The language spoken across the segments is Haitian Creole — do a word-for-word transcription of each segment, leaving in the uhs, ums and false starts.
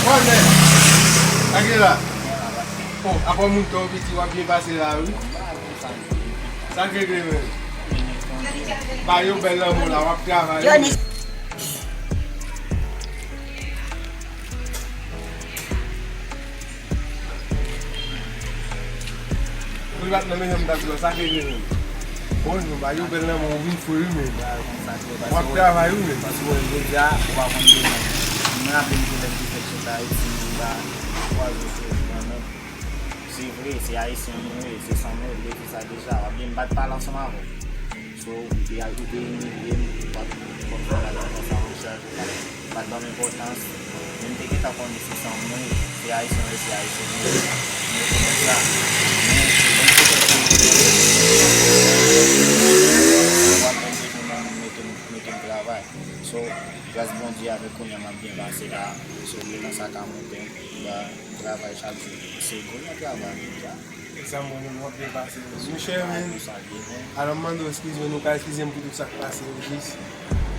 Kòmè! Sa gen la? Oh, apa moun tan piti w ap byen pase la wi. Sa k regle menm? Ba yo bèl lanmou la, w ap travay wi. Pou li pa t nan mezanmi, m t ap di w sa ke vini. Bon, nou ba yo bèl nan men w, vin fou wi men. W ap travay wi men. Paske jodi a, ou pa konn demen. Mwen raple m se lè m te fèk sot Ayiti, m pa kwaze w sou mwen menm. Se vre, se ayisyen nou ye, se san nou ye, m te di sa deja. W ap di m pa t pale ansanm avè w. So, ou te, ou te imilye m, w ap, w ap fè bagay konsa, monchè. Li pa t ban m enpòtans. Men m te gentan konnen se san mwen, se ayisyen yo, se ayisyen yo. M rekonèt sa. Men, lè m te fè w ap mande pou mwen mete m, mete m travay. So, gras Bondye avèk kounye a m ap byen pase la. So, bilans la ka monte, m ap travay chak jou. Se gwo nan travay, men sa. Egzanp, mwen menm, w ap byen pase. Monchè, men, alò, m mande w eskize, nou ka eskize m pou tout sa k pase yo jis.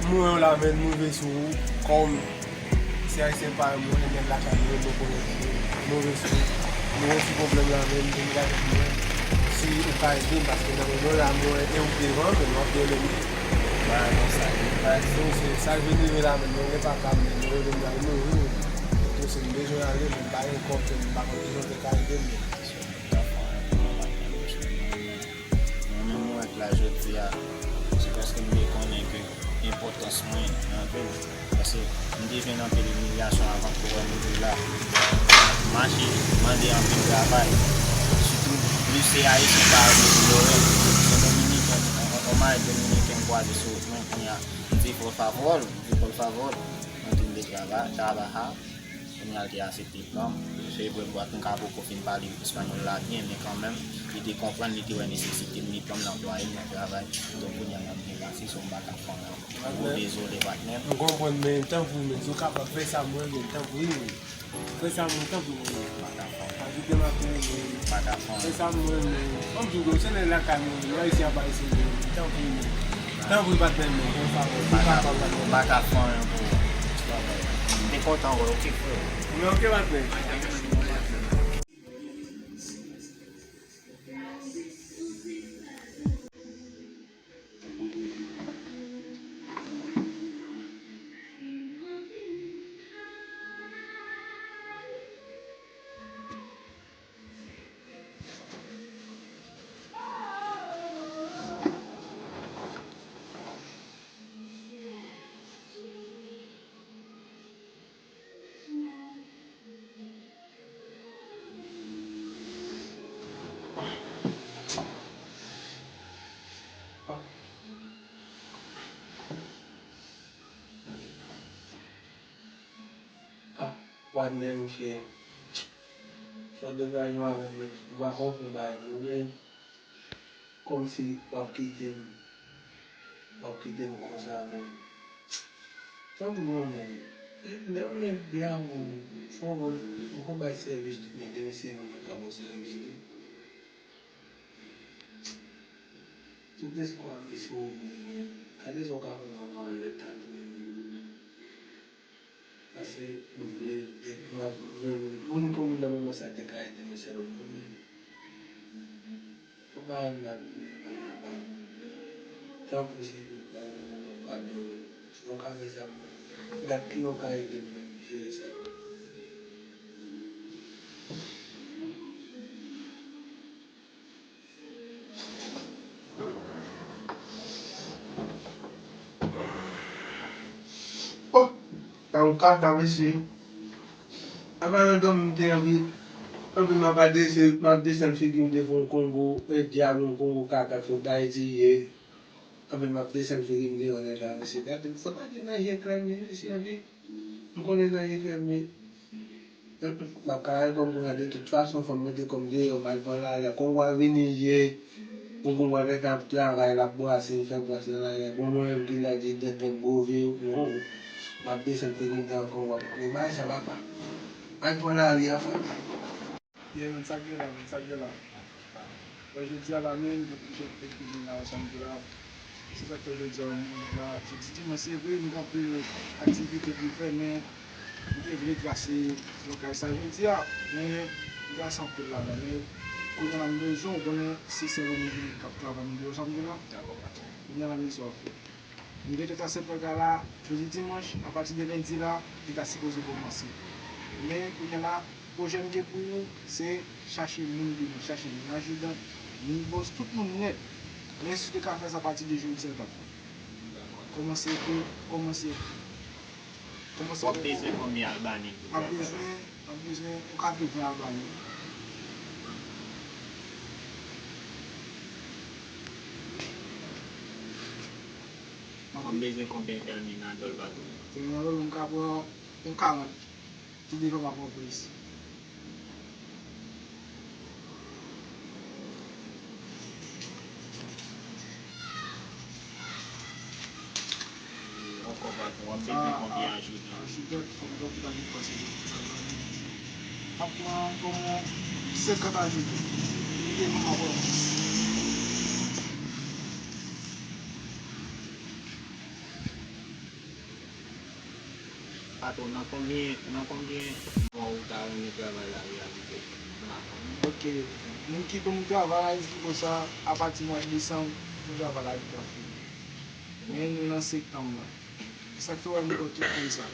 M wè w la, men, m rive sou ou, kòm se ayisyen parèy mwen, nèg lakay mwen, nou konnen, m rive sou ou. Nou gen ti pwoblèm la, men, m vin gade pou mwen. Si ou ka ede m, paske nan moman la, m wè e ou devan, men w ap byen mennen. Bagay konsa, men, bagay se, se sa k vin rive la, men, nou gen papa, men, nou rele m la, nou, nou, nou, se m bezwen ale, men, m pa gen kòb, men, m pa konn kijan w te ka ede m, men. Mwen menm, mwen wè k la jodi a, se paske m te konnen ke enpòtans mwen nan vi m. Paske m te jwenn anpil imilyasyon avan pou wè m rive la. M mache, mande anpil travay. Sitou, plis se ayisyen pa yo ki lorèl. Se dominiken, on, on, on mari dominiken m kwaze sou wout mwen, kounye a, m di, por favor, m di, por favor, mwen tou m te travay, trabaja. Kounye a, l te aksepte pran m. Se vre, bwat, m ka poko fin pale espanyòl la byen, men kanmenm, li te konprann, li te wè nesesite m, li pran m, l anplwaye m nan travay. Donk, kounye a, m ap byen pase, so m pa ka fè anyen ankò. Mwen dezole, patnè. M konprann, men tanpri, men si w kapab fè sa m renmen, tanpri, men. Fè sa m, tanpri, men. M pa ka fè anyen. Ajoute m apre, men. M pa ka fè anyen. Fè sa m renmen. Ban m di w, se nèg lakay mwen, men, ayisyen ap ayisyen, men. Tanpri, men. Tanpri, patnè m, men, fè yon favè. M pa ka, m pa ka fè anyen pou ou. M te kontan wè w, oke, freo. Men oke, patnè. Ah, patnè, monchè. Sa w te ka jwe avè m, men, m pa konprann bagay yo, men. Kòmsi w ap kite m, w ap kite m konsa, men. Tanpri mwen, men. Lè yon nèg byen avè w, fò w, fò w bay sèvis tou, men, demen se mwen mwen ka ba w sèvis tou. Tout espwa m misye ou, men. Gade sa w ka fè m anlè tan tou, men. Paske m vle, m ap jwenn moun pou moun nan moman sa te ka ede m, se lòt moun, men. Ou pa renmen m, tanpri, se padone m. Si w ka fè sa pou mwen, gad kijan w ka ede m jere sa. Oh, sa yon kaka, mesye. Apa nan dòmi m te anvi, anvi m ap adrese, m ap desann figi m devan yon Kongo, e dyab yon Kongo kaka sot Ayiti ye. Anvi m ap desann figi m devan nèg la, mesye. Gade, fò pa gen nan je krèm li, mesye, anvi. M konnen nan je krèm li. M ap ka al kòm kounye a, de tout fason, fò m mete kò m deyò, m al pran lari a. Kongo a vini ye, pou Kongo a gentan ap travay, l ap bwase, l fè bwase nan lari a. Bon, mwen menm ki la di dèt nèg gwo vye, non. M ap desann figi m nan Kongo a. Men bagay sa papa. M al pran lari a, frè m. Yeah, men sa k gen la, men sa k gen la. Bon, jodi a la, men, nou oblije epi vin la ansanm tou la. Se sa k fè jodi a, nou la, jodi dimanch, se vre, nou gen anpil aktivite pou fè, men M te vle trase lokal sa jodi a, men m trase anpil ladan, men kounye a la m bezwen, ou konnen se sèl ou menm ki ap travay, m bezwen sa m gen la. Kounye a la, men sa w ap fè. M te trase lokal la jodi dimanch, apati de lendi la, li ta sipoze kòmanse. Men kounye a la, pwojè m gen pou ou, se chache moun, gen moun chache moun ajidan, moun bòs, tout moun nèt. Men si w te ka fè sa apati de jodi a, l t ap bon. Kòmanse ekri, kòmanse ekri. Kòmanse. W ap bezwen konbyen Albany pou travay la? M ap bezwen, m ap bezwen, ou ka vle ven Albany. W ap bezwen konbyen Terminadol, patwon? Terminadol, m ka pran yon karant. Ti devan m ap pran plis. Ankò, patwon, w ap bezwen konbyen ajidan? Ajidan, ajidan ki pa gen pase. M ap pran kòm senkant ajidan. Li devan m ap pran plis. Patwon, nan konbyen, nan konbyen mwa ou ta renmen travay la reyalize? Ok. Moun ki ban m travay la, li di konsa, apati mwa desanm, pou travay la gentan fini. Men nou nan septanm la. Sa k fè w wè m pran tout tan sa.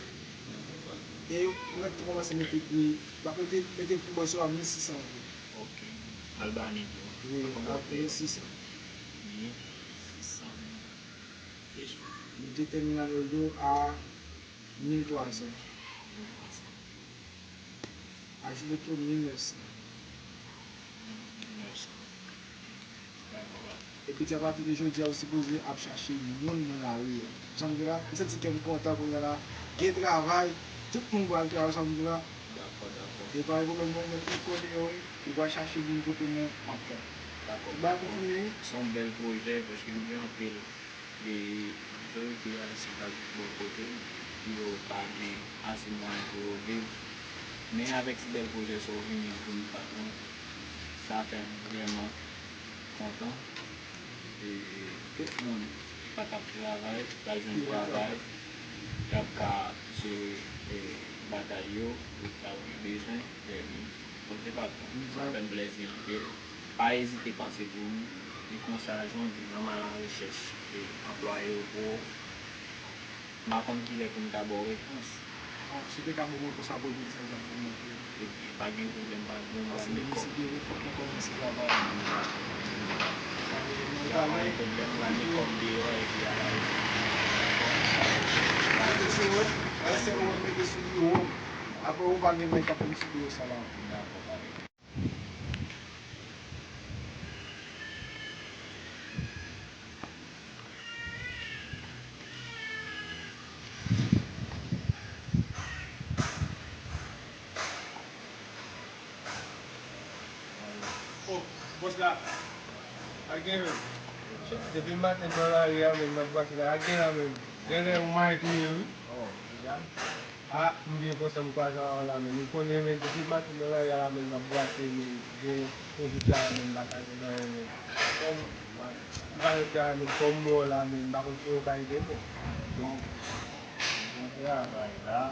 E ou mèt tou kòmanse mete pri, m ap mete, mete pri bòs yo a mil sis san grenn. Ok. Albany tou. Wi, mil sis san. Mil sis san. Mete Terminadol yo a mil twa san. Ajidan tou mil nèf san. Epi ti apati de jodi a, ou sipoze ap chache moun nan lari a. Jan m di la, m santi kè m kontan kounye a la. Gen travay, tout moun pral travay, sa m di la. Dakò, dakò. E pa gen pwoblèm, mwen menm, tout kote yo ye, ou pral chache moun kote mwen, m ap fè. Dakò, dakò. Ou bay pou fini? Se yon bèl pwojè, paske nou gen anpil e otorite ayisyen k ap viv bò kote m, yo pa gen ase mwayen pou yo viv. Men avèk ti bèl pwojè sa w vini pou nou, patwon, sa fè m vrèman kontan. E tout moun pa t ap travay, pral jwenn travay, y ap ka jere, e, bagay yo, yo ta bezwen, e, Bon, se pa sa. Sa fè m plèzi anpil. Pa ezite panse pou nou. E konsa, jan w di, nan ma la rechèch e anplwaye yo pou ou. M pa konn kilè pou m ta ba w repons. Bon, si w te ka ban mwen konsa pou jodi a, sa ap bon anpil. Ebyen, pa gen pwoblèm, pa gen pwoblèm. Paske m espere pou m kòmanse travay. Pa gen pwoblèm, pa gen kòb deyò, epi a la rechèch. Dakò? Mete sou wòl, lè se wòl, mete sou wòl. Apre ou pa gen nèg k ap vin sou biwo sa la. Dakò, pa gen. Oh, bòs la. Al gen menm. Depi maten m nan lari a menm, m ap brase la. Al gen la menm. Genlè ou mayi tou ye wi. Oh, deja? A, m byen kontan m kwaze avè w la menm. Ou konnen menm, depi maten nan lari a la menm, m ap brase menm. Gen, gen jou sa la menm, m pa ka jwenn anyen menm. Kòm, m pa jwenn travay menm, kòm mò la menm, m pa konn si yo ka ede m non. Donk, bon travay la,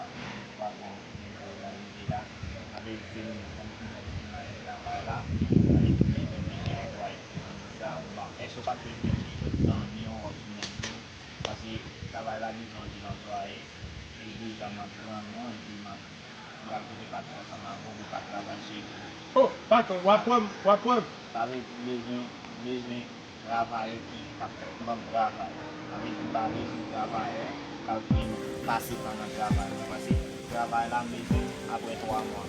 patwon, gen pou w rive la. Avèk vin konn ki jan pou travay la, avèk vin konn ki jan pou travay. Sa, bon, èske w pa t bezwen ti zanmi w, ti nèg yo? Paske travay la bezwen anpil anplwaye. E deja m ap pran non, epi m ap, m pral pote patwon ansanm avè w pou pa travay cheri. Oh, patwon, w ap pran m, w ap pran m. Sa vle di bezwen, bezwen travayè ki ap ban m travay. Sa vle di m pa bezwen travayè k ap vin pase tan nan travay mwen. Paske travay la m bezwen apre twa mwa.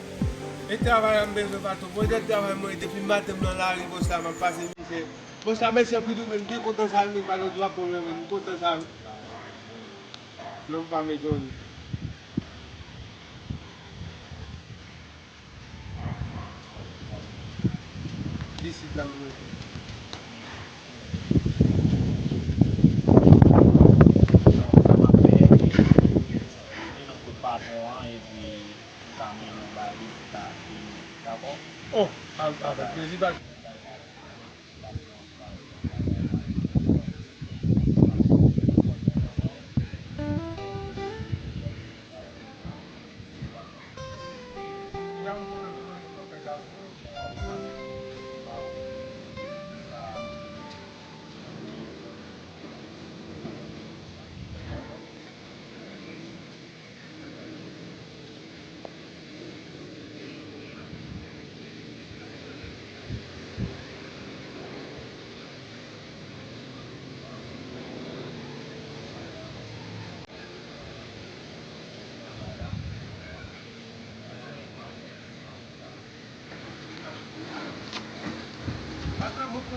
E travay la m bezwen patwon. Pwojè travay mwen depi maten m nan lari konsa m ap pase mizè. Bon, sa mèsi anpil wi, men m byen kontan sa wi, men pa gen dwa pwoblèm, men m kontan sa wi. Non, m pa mezon. Isit la, m rete. Sa m ap fè, e, e, e, e, kout patwon an, epi, sa m gen nan bagay, sa, e, dakò? Oh, a, avèk plezi, pa.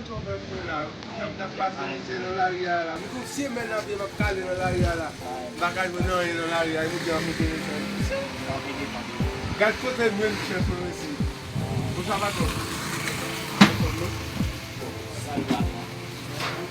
Chofè m la, m t ap pase misye nan lari a la. M tou sye men nan pye m ap kale nan lari a la. M pa ka jwenn anyen nan lari a, misye ap mete mesaj. Gad kote m jwenn chèf mwen mesye. Bonswa patwon. Sa l la?